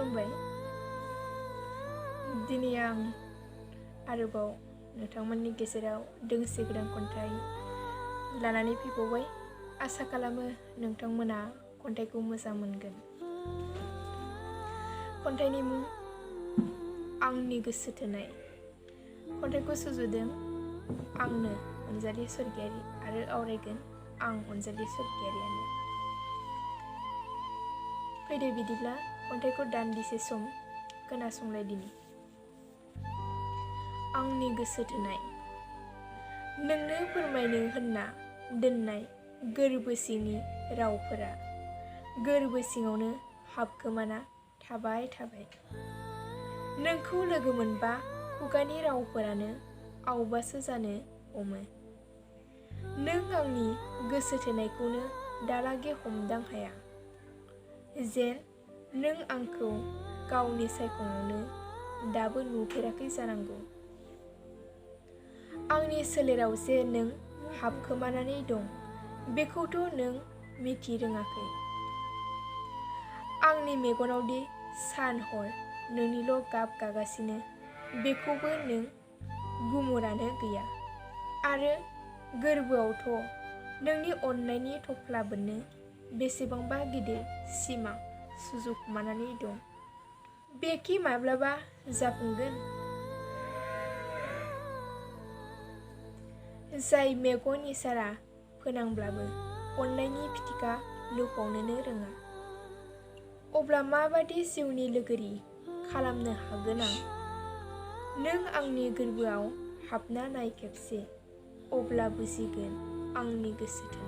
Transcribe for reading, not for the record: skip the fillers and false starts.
खुलुमबाय। दिनै आं आरोबाव नोंथांमोननि गेजेराव दोंसे गोदान खन्थाइ लानानै फैबावबाय। आसा खालामो नोंथांमोना खन्थाइखौ मोजां मोनगोन। खन्थाइनि मुं आंनि गोसो थोनाय। खन्थाइखौ सुजुदों आंनो अनजालि स्वर्गियारी आरो आवरायगोन आं अनजालि स्वर्गियारियानो। फैदो बिदिब्ला खन्थाइखौ दान्दिसे सम खोनासंलायदिनि। आंनि गोसो थोनाय। नोंनो फोरमायनो होनना दोननाय गोरबो सिंनि रावफोरा गोरबो सिङावनो हाबखोमाना थाबाय। नोंखौ लोगो मोनबा खुगानि रावफोरानो आवबासो जानो हमो। नों आंनि गोसो थोनायखौनो दालागे हमदां हाया। जेन नों आंखौ गावनि सायखङावनो दाबो नुफेराखै जानांगौ। आंनि सोलेराव जे नों हाबखोमानानै दं बेखौथ' नों मिथि रोङाखै। आंनि मेगनावदि सान हर नोंनिल' गाब गागासिनो बेखौबो नों गुमुरानो गैया। आरो गोरबोआवथ' नोंनि अननायनि थफ्ला बोननो बेसेबांबा गिदिर सिमां सुजुखुमानानै दं। बेखि माब्लाबा जाफुंगोन? जाय मेगन इसारा फोनांब्लाबो अननायनि फिथिखा लुफावनोनो रोङा, अब्ला माबादि जिउनि लोगोरि खालामनो हागोन आं? नों आंनि गोरबोआव हाबना नाय खेबसे, अब्ला बुजिगोन आंनि गोसो थोनाय।